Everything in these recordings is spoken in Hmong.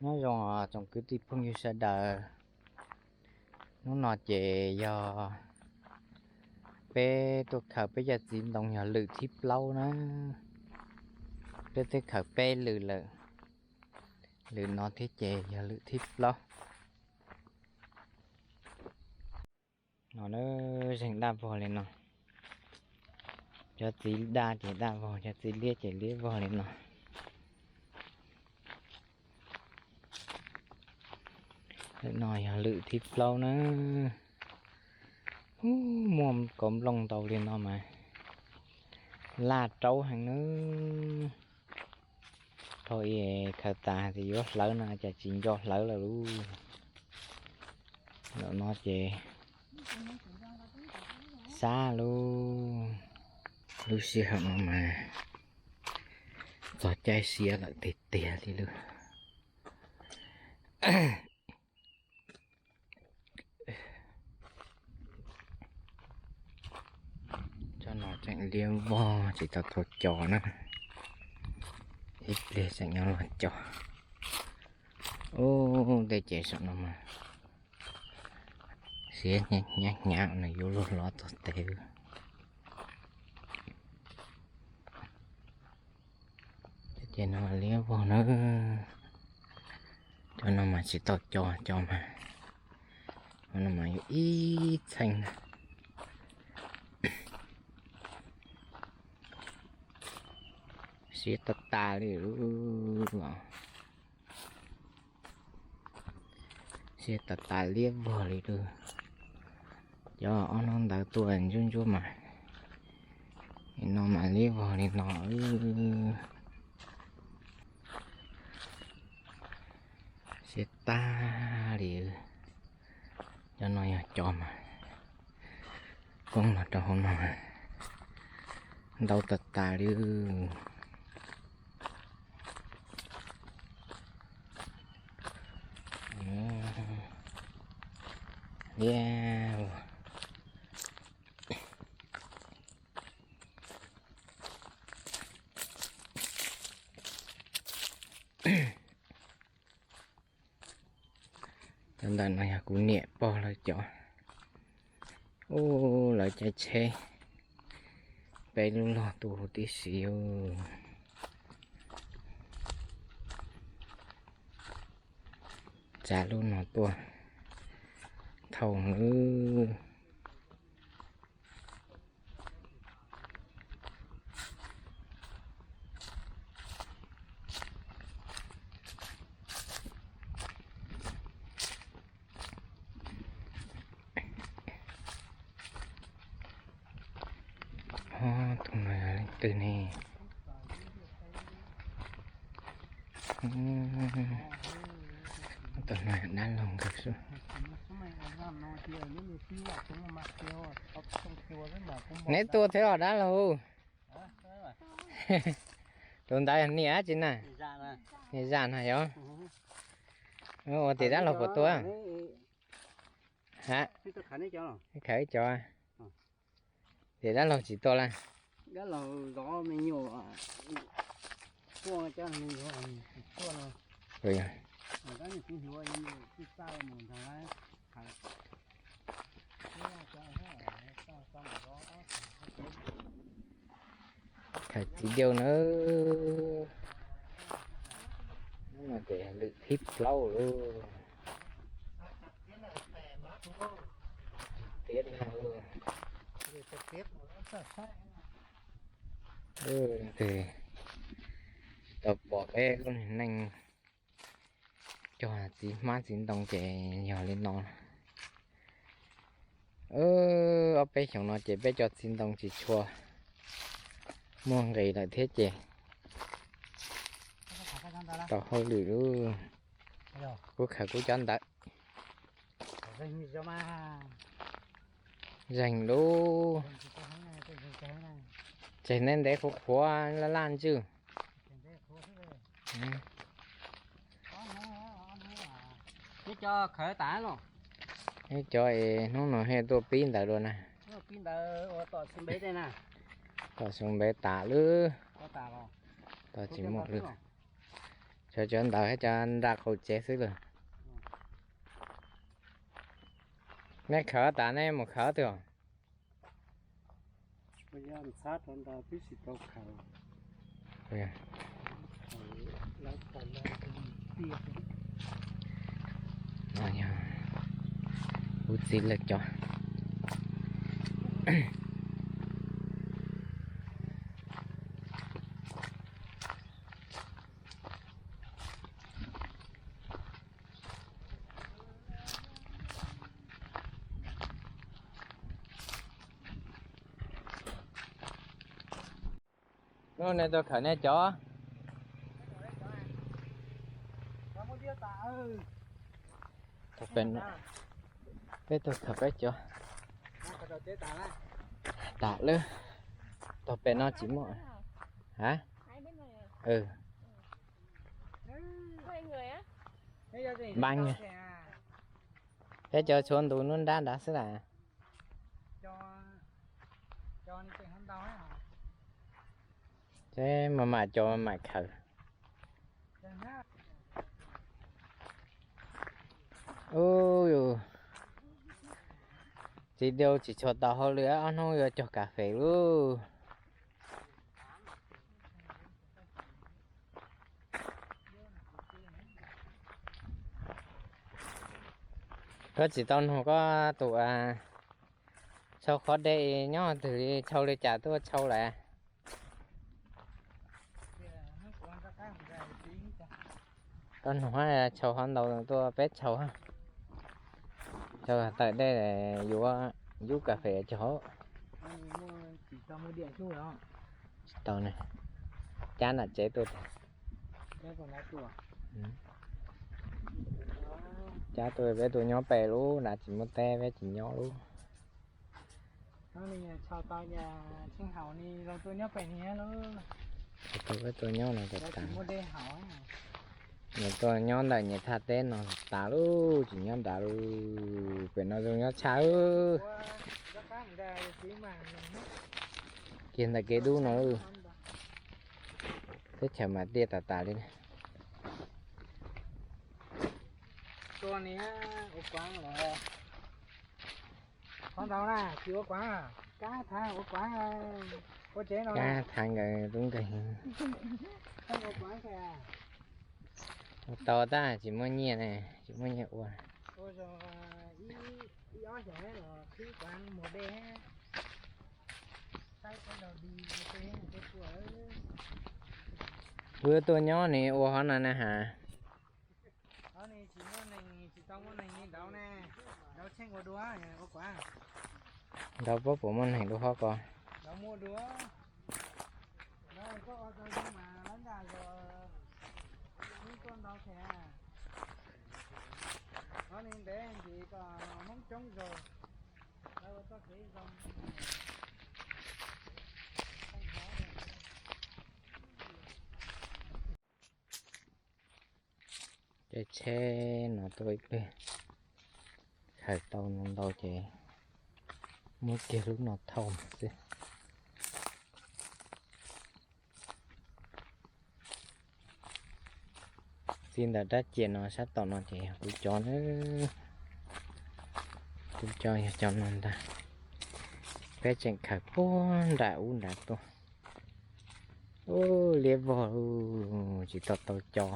Nyob zoo tsoom kwv tij phooj ywg sawv daws, hnub no ces yog peb tuaj khaws peb cov txiv ntoo yog lwm thib plaub na. Peb twb khaws peb lwm lawm, lwm no thiab ces yog lwm thib plaub. No na, zeeg daj vog li no. Cov txiv daj ces daj vog, cov txiv liab ces liab vog li no. Lwm no yog lwm thib plaub na. Ub, muaj kaus nplooj ntau li no mas laj raub heev na. Thaum ub khaws tas tias yuav hlawv no cas tsis nco hlawv lawm lauj. Ntawm no ces xab lauj. Lub sij hawm no mas txog caij siav lawm tiag tiag li lauj. Tsob no tseem liab vog tsis tau tau co na. Ib pliag tseem yuav los co. Ub, tej ces saum no mas siav hnyav hnyav no yuav luag hlob txog tes. Tej ces no liab vog na. Cov no mas tsis tau co, co mas, no mas yuav ib txheej na. Siav tas tas li los. Siav tas tas liab vog li lauj. Cov ob hnub ntawd tuaj ntsuab ntsuab mas, no mas liab vog li no. Siav tag li. Cov no yog cov mas poob los rau hauv no, ntau tas tas li. Liab. Cov ntawm no yog kuv niam pog lawv cov. Ub, lawv caij tsheb peb lub log tuaj huv tib si. Tsav lub no tuaj thauj lawm. Ob tug no yog leej twg ne? Ob tug no dab laug nkawd xwb. Neb tuaj thiab los dab laug? Tus ntawd niam dab tsi na? Niam Zam no yog? Ua tias dab laug puas tuaj? Ha? Khaws ib co. Tias dab laug tsis tuaj la? Khaws txiv diau na. Hnub no ces lwm thib plaub lauj. Tiav no. Tsis tau pom peb lub neej cog txiv hmab txiv ntoo ces yog li no. Ob peb xyoos no ces peb cov txiv ntoo tsis tshua muaj nqis lawm thiab ces tau hauj lwm lauj. Kuv khaws kuv cov ntawd. Zeeg lauj. Tseg ntev ntev qhuav qhuav laj laj ntswj. Neb cov es hnub no thiaj tuaj pib ntawd dua na. Tom Xeev Npev tas lawm. Tom tsis muaj lawm. Cov, cov ntawd cov nram qaum tsev xwb lawm. Nej khawv tas nej mus khawv twg? Ub txiv lawv cov. Hnub no tuaj khawm nej cov. Peb tuaj khawm peb cov. Tas lawm. Tog pem no tsis muaj. Ha? Npab, peb cov tshuav ntu nruab nrab nrad xwb las. Ces mam mam cov mam mam khawm. Ub, txiv dau tsis tshua tau hauj lwm, ob hnub yuav cog kas fes lauj. Koj tsis tau nug koj tus tshau qhov dej nyob twg li, tshau li cas tuaj tshau lawm? Koj nug, tshau qhov ntau tuaj peb tshau. Tshau tawm dej yuav yub kas fes cog hauv. Tsis tau ne, cab nram tsev tuaj. Cab tuaj, peb tuaj nyob pem lub nrad tsis muaj teb, peb tsis nyob lub. Peb tuaj nyob no tas tas. Nws tuaj nyob ntawm nyias thaj teb no tas lub, tsis nyob nrad lub, pem no zoo nyob tshaj. Kiag ntawm kev dub no, teb chaws mas tiaj tas tas li. Qhov ntau na tsis ua kuav, kab thav ua kuav, ua tsev no. Kab thav nkawd tub nkeeg. Ua tau tab tsis muaj nyiaj ne, tsis muaj nyiaj ua. Wb tuaj nyob ne ua hov no na has. Nrau pob puas muaj neeg dua hov ko? Ces tsheb no tuaj ib pliag, khaws tau no ntau ces muab kiag lub no thauj xwb. Txij ntawm rab cia no sab tom no ces yog kuv cov na, kuv cov yog cov no ntag. Peb tseem khaws puag nram ub nrad tuaj. Ub, liab vog, tsis tau tau co,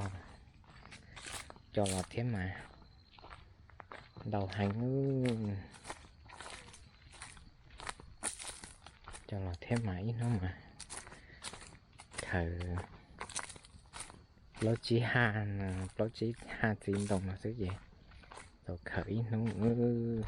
co los thiab mas ntau heev. Co los thiab mas ib hnub mas khaws plaub tsib ha, plaub tsib ha txiv ntoo no xwb ces tau khaws ib hnub.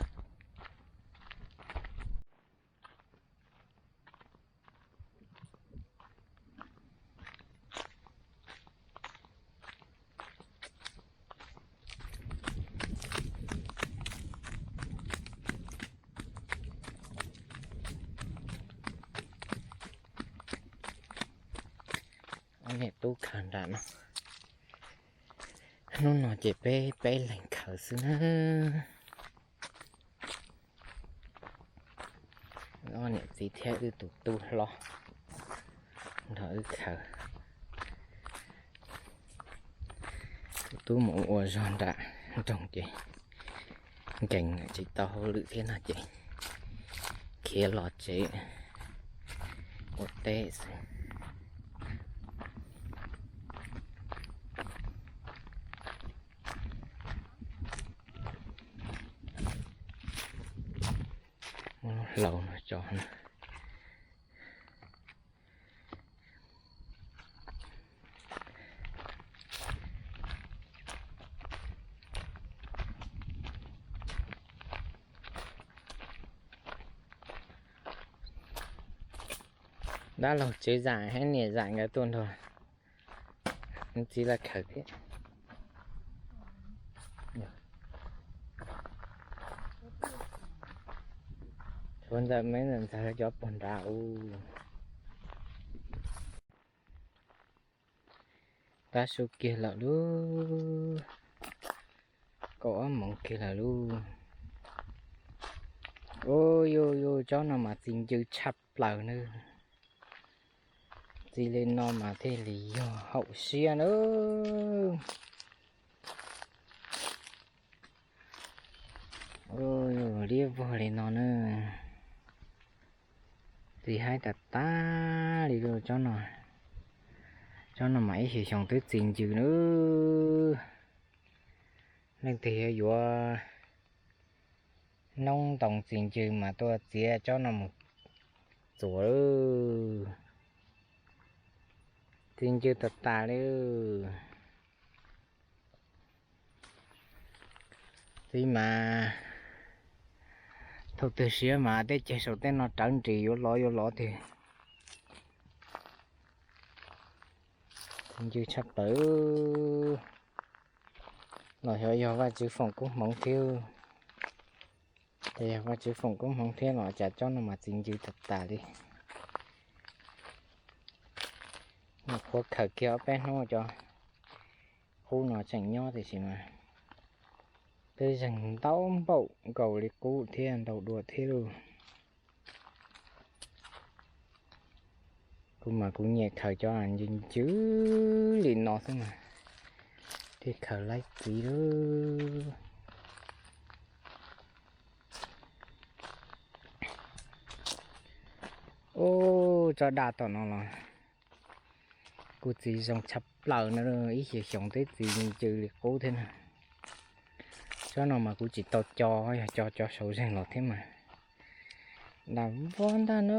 Ob niam tub khaws nram no. Hnub no ces peb peb leeg khaws xwb na. Ob niam txiv thiab wb tus tub hlob nrog wb khaws. Tub mus ua zog nram nroog ces nkees tsis tau hauj lwm thiab no ces khiav los tsev ua teb xwb. Hlau no tso. Dab laug tsev zam hab niam zam nkawd tuaj nrog txiv laj khaws thiab. Tshuav ntawm me ntawm ntxawg cov puag nrad u. Tab su kiag lawm lub, kaum ob moov kiag lawm lub. Ua yuj yuj, tsob no mas txi ncw tshaj plaws na. Txi li no mas thiaj li yog haum siab na. Ua yuj, liab vog li no na. Txi haib tas tas li lub tsob no. Tsob no mas ib xyoos xyoo twb txi ncw na. Leej twg yuav yuav noob ntoo txi ncw mas tuaj txiav tsob no mus txuas. Txi ncw tas tas li. Txiv mas thaum twg siav mas tej ceg saum tej no rawv nris yuav lov yuav lov tiag. Txi ncw tshaj plaws. Los xyov yog Vajtswv foom koob hmoov thiab. Ces yog Vajtswv foom koob hmoov thiab los cas tsob no mas txi ncw tas tas li. Nyuam qhuav khaws kiag ob peb hnub cov qub no tseem nyob tiam sis mas twb zeeg ntau npaum nkaus li qub thiab ntau dua thiab lauj. Kuv mas kuv nyiam khaws cov ncw ncw li no xwb mas thiaj khaws laib txiv lauj. Ub, tsob daj tom no los kuj txi zoo tshaj plaws no, ib xyoos xyoo twb txi ncw li qub thiab na. Tsob no mas kuv tsis tau co, yog co cov saud zeeg los thiab mas daj vog ntag na.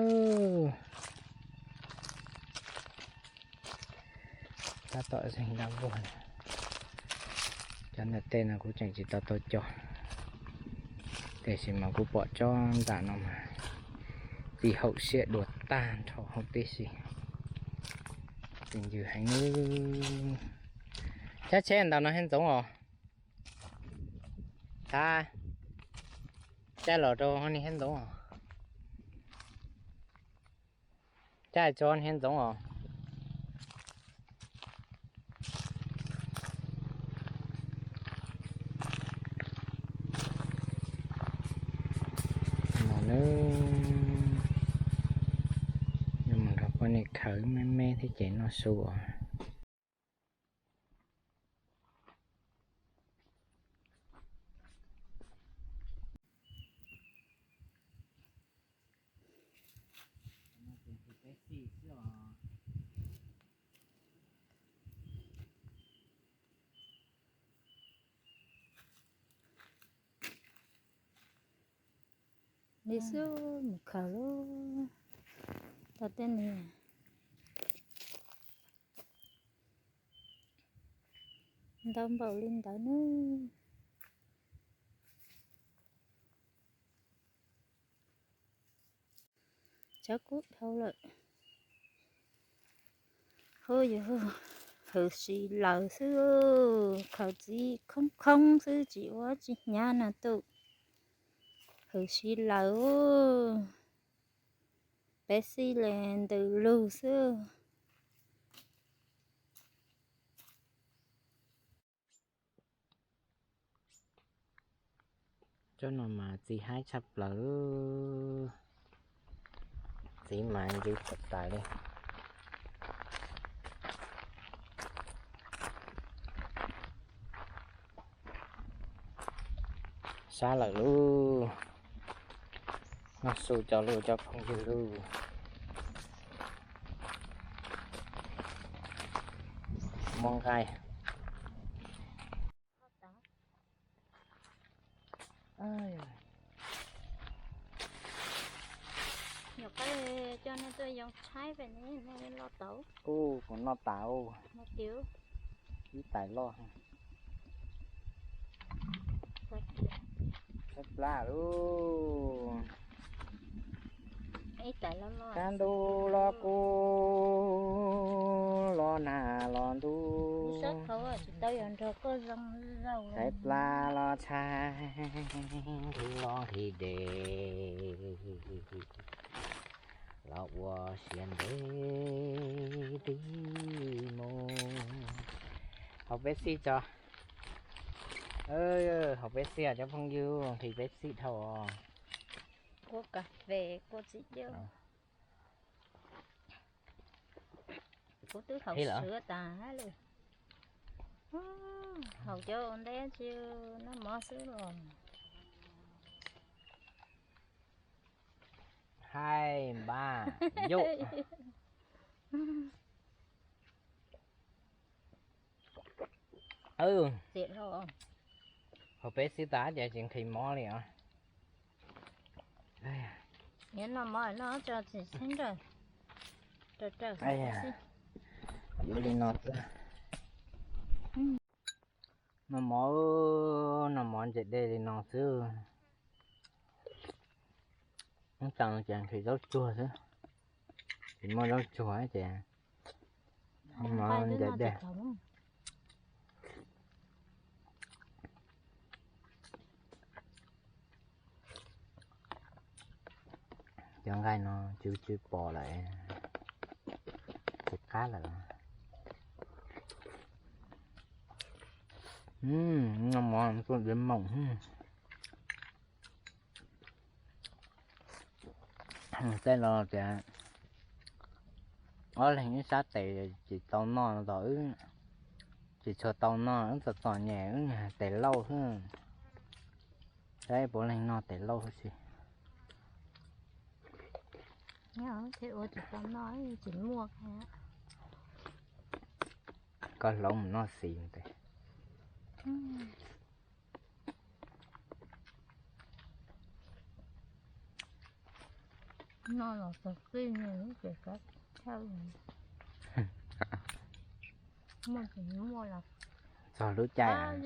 Tab tom zeeg daj vog. Cov ntawm tej no kuv tseem tsis tau tau co, tiam sis mas kuv pom tsob nram no mas txi haum siab dua tag nrho huv tib si. Txi ncw heev. Cab tsheb ntawm no thiaj ntxoov os. Thav, caij los rau niag thiab ntxoov os. Caij tso niag thiab ntxoov os. No nawb, yuav mus nrog poj niam khawv me me thiab ces noj su os. Li xwb mus khaws lub, tau tej niag ntau npaum li ntawd nawb. Tsawb kub dhau lawm. Hwj yus, hwm si laws xwb, khaws txiv khoob khoob xwb tsis ua tsis hnyav na tus. Hwm si laws, peb xij li ntws lug xwb. Tsob no mas txi haib tshaj plaws, txiv mas ncw tas tas li. Sab lawm lauj, noj su cov lus cov phooj ywg lauj. Muab nqaij. Nyuam qhuav coj nej tuaj yoo tshaib pem ne, nej loj tau. Kuv noj tas, ib tais loj. Tshaib plab lauj. Kab ntuj los kub, los nag los ntub, tshaib plab los tshaib, nqhis los nqhis dej, los ua siav ntev tib mus. Haus peb xij tso. Haus peb xij cov phooj ywg, nqhis peb xij dhau. Kuv kas fes kuv txiv coj, kuv twb haus suav tas lawm. Haus cov ua ntej tsis noj mov xwb los. Haib npab yuj. Haus peb xij tas ces tsis nqhis mov li os. Yuav li no xwb. Noj mov, noj mov ntse dej li no xwb. Ub, tau ces nqhis zaub tsuag xwb. Tsis muaj zaub tsuag ces noj mov ntse dej. Cov nqaij no tsw tsw pos lawm, tsis qab lawm. Noj mov tuaj diav moom. Tej laus tias ob leeg ib sab tes tsis tau noj los wb tsis tshua tau noj, wb txom txom nyem wb niag tes lauj xwb. Saib puav leej noj tes lauj xwb. Koj hloov mus noj xis tes. Noj los txog txij no ces kav chawj, muaj tsis muaj los txog lub caij,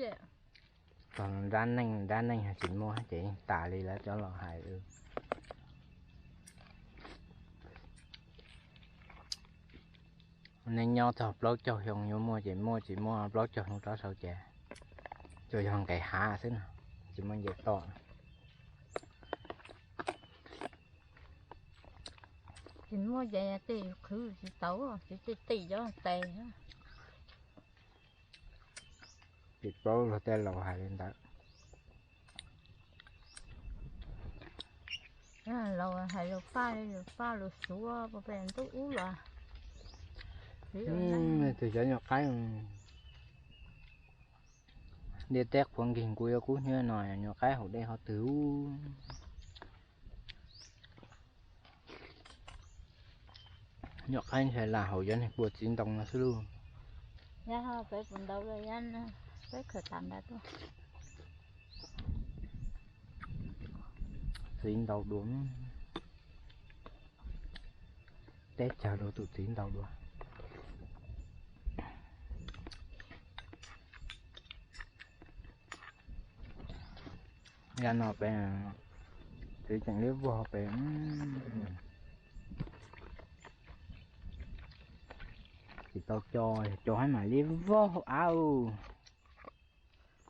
txog nrab neej, nrab neej yog tsis muaj ces yeej tas li lawv cov laus hais. Nej nyob txog plaub caug xyoo yuav muaj ces muaj, tsis muaj plaub caug xyoo rov sau ces tsuas yog nqes hav xwb no, tsis muaj nce toj. Tsis muaj ces tej qhwv tsis tau, tsis tej tej cov tes. Tsis paub luag tej laus hais li ntawd. Laus hais lus paj li lus paj lus suav puas pem ntuj ub los. Tus xyov nyuam qaib ntiaj teb qhuav nkig nkuav yuav kub hnyiab no nyuam qaib haus dej qhov twg. Nyuam qaib ntshai lam haus cov niag kua txiv ntoo no xwb lauj. Yog peb puas ntau los yog peb khaws tas ntawd tuaj. Txiv ntau dua, teb chaws dua tus txiv ntau dua. Yam no pem txiv tseem liab vog pem, tsis tau co, co hab mas liab vog hauv av.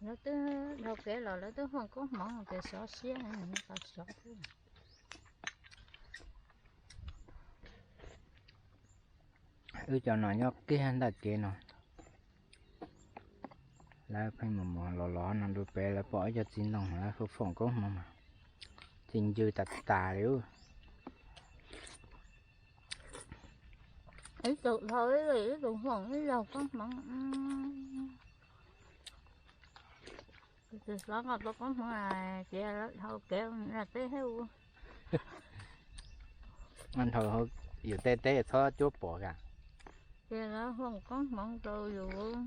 Lawv twb dhau kev los lawv twb foom koob hmoov ces sov siab tau sov xwb. Wb cov no nyob kiag ntawm kev no, lawv pheej mus mus los los no rau pem lawv pom ib co txiv ntoo lawv foom koob hmoov mas tsis ncw tas tas li. Ib tug dhau ib tug foom ib zaug koob hmoov. Tus hlob nqa tau koob hmoov ces dhau kev nram teb thiab u. Dhau yus tej teb txhob cuab pom ka. Ces lawv foom koob hmoov rau yus.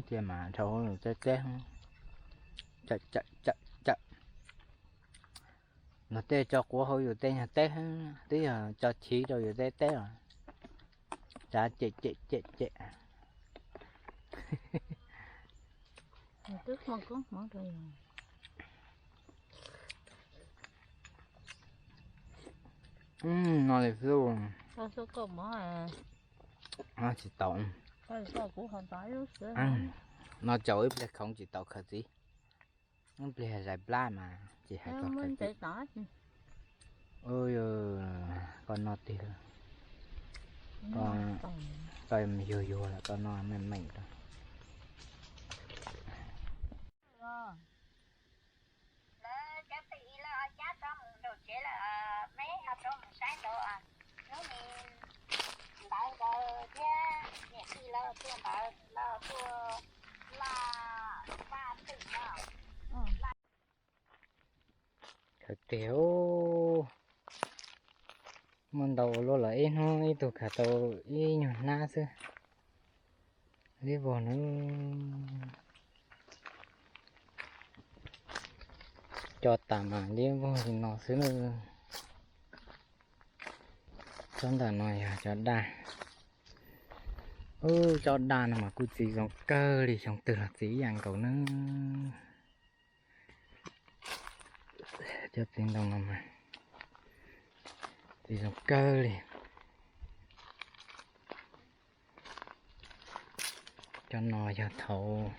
Ces mas dhau yus tej teb. Luag tej tso quav hauv yus tej nyuag teb, twb yog tso chiv rau yus tej teb os. Tsav cem cem cem cem. Twb foom koob hmoov rau yus. No li xwb. No tsis tau. No caum ib pliag khoov tsis tau khaws txiv. Ib pliag zais plab mas tsis hais koj khaws txiv. Koj noj tiag. Koj yuag yuag lawm koj noj meej meej rau. Lawv cov pem ib lawv ho cab rov mus nram tsev lawm, meb ho rov mus saib ntawd. Hnub nis ntawd nkawd thiab niam tij lawv tuaj ntawd, lawv tuaj laj vaj twm no. Khaws tiag, muaj ntau ua luaj los ib hnub ib tug khaws tau ib nyuag hnab xwb. Liab vog na. Cov tas mas liab vog li no xwb na. Tsob ntawm no yog cov daj. Ub, cov daj no mas kuj txiv zoo kawg li, xyoo twg los txiv ib yam nkaus na. Cov txiv ntoo no mas txiv zoo kawg li. Cov no yog thaum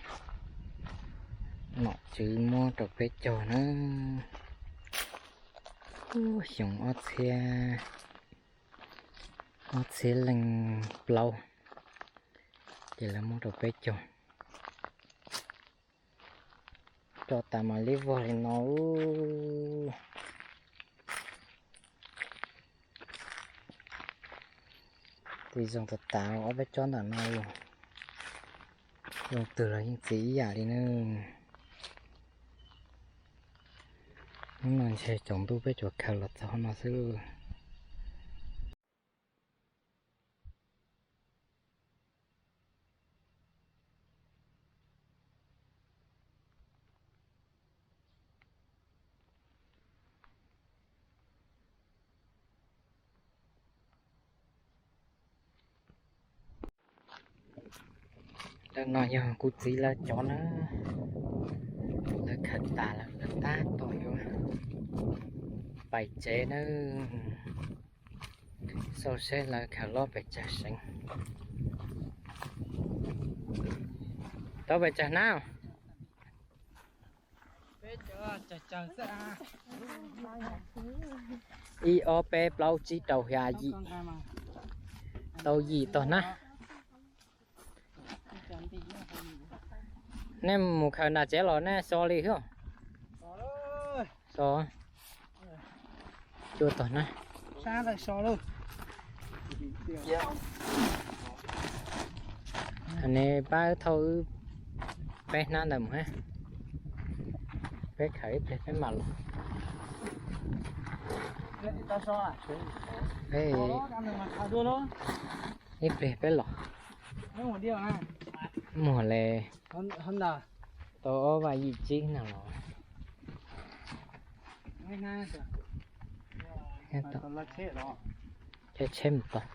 nom tswv muab rau peb cog na. Xyoo ob txhiab, ob txhiab leej plaub, ces lawv muab rau peb cog. Cov tas mas liab vog li no. Txiv zoo tas tas ob peb tsob ntawm no. Xyoo twg los yeej txiv ib yam li na. Hnub no ntshe tsaus ntuj peb tsuas khaws los txog no xwb. Lawm no yog kuv txiv lawv cov na, lawv khaws tas lawm, lawv tab tom yuav pais tsev nawb. Xauj seb lawv khaws lob pes tsawg seev. Tau pes tsawg hnab? Ib ob peb plaub tsib rau xya yim. Tau yim tog hnab. Nej mus khaws nram tsev los nej so li xwb? So. Cua tog hnab. Ne pab thauj wb peb hnab ntawd mus, peb khaws ib pliag peb mam los. Ib pliag peb los. Muag le, tau ob vaj yim tsib na los. Tsheb mus tau.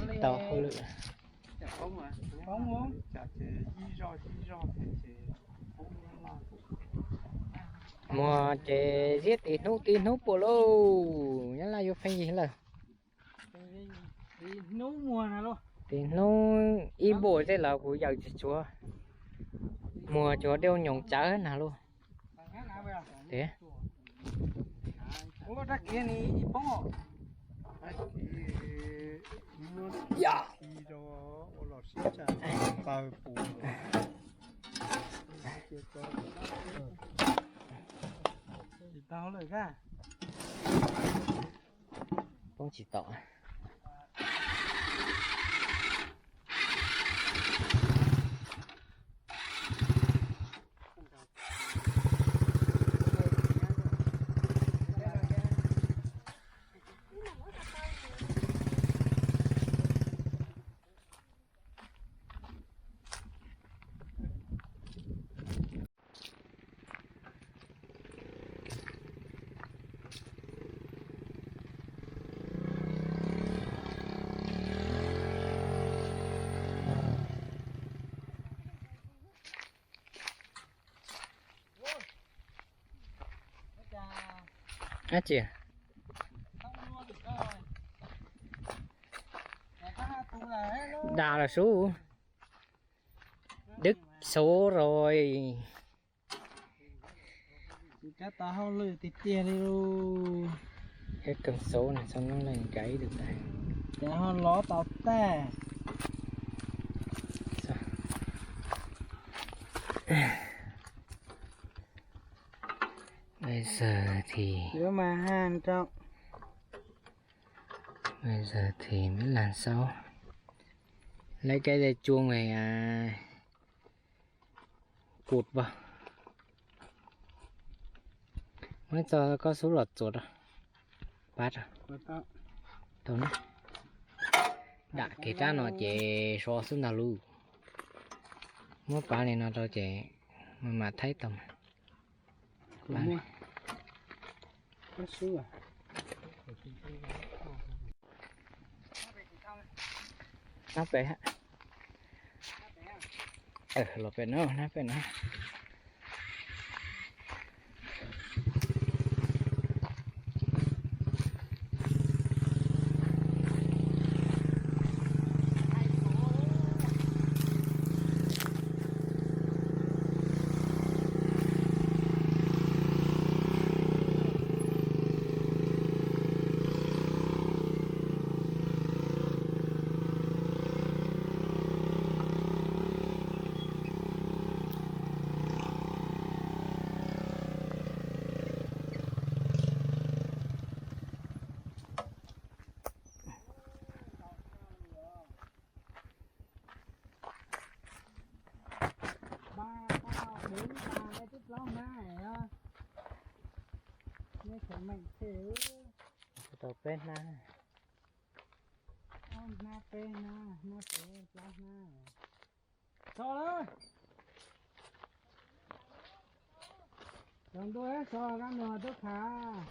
Tsis tau hauj lwm. Muag ces ziab tim hnub tim hnub puas lauj, nyob laj yuav pheej yig lawm. Tim hnub ib npuaj tej los kuv yawm tsis tsuav, muag tsuav dej nyoos tsawv na lauj. Tiag. Poob tsis tau. Ab tsi, dam lawm sub. Đứt số rồi. Cov tau hauj lwm tiag tiag li lauj. Cov kawm số này sao nó lại gãy được đây? Cov ho lov tau tag. Bây giờ thì, bây giờ thì mới làm sao? Lấy cái dây chuông này à, cột vào. Muab tso koj xub los tsuav rau. Pab rau. Tau na. Dam kiag rab no ces so xwb ntag lauj. Muab pab li no rau ces mas mam thaij tau mas. Hnab pem, los pem no, hnab pem no. Ba, ba, bốn, ba, đây twb plaub hnab os. Nej kheev meem thiab. Tau peb hnab. Ob hnab peb hnab, hnab pem plaub hnab. Tso lawm. Tsaus ntuj tso kab nus tub khav.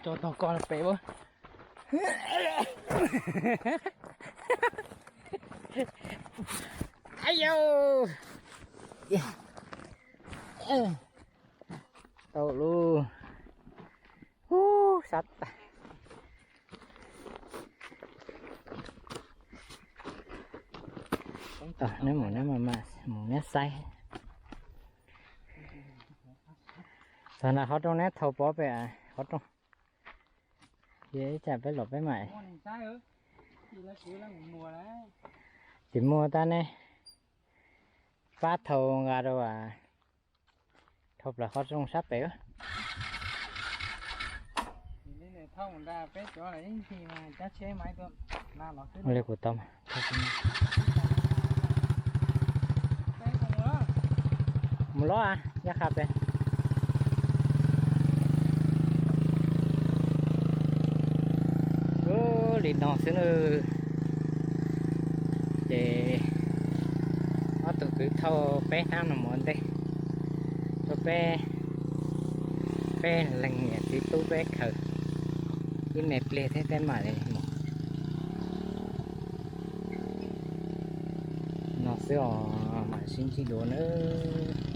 Tso tog ko pem ua. Ayu, tau lub. Ub, sab tas. Neb mus neb mas mas mus neb saib. Tag nrho qhov rooj neb thau pov pem qhov rooj. Ces ib tsam peb los peb mam. Tsis muaj tab ne, pab thau nqa rau. Thau plaws qhov rooj sab pem. Li kuv tau mas. Mus los, ncaj qha pem. Ub, li no xwb na. Ces ob tug kwv thauj peb hnab no mus ua ntej rau peb, peb leeg niam txiv tub peb khaws ib me pliag thiab peb mam li mus. No xwb os, mam sib ntsib dua nawb.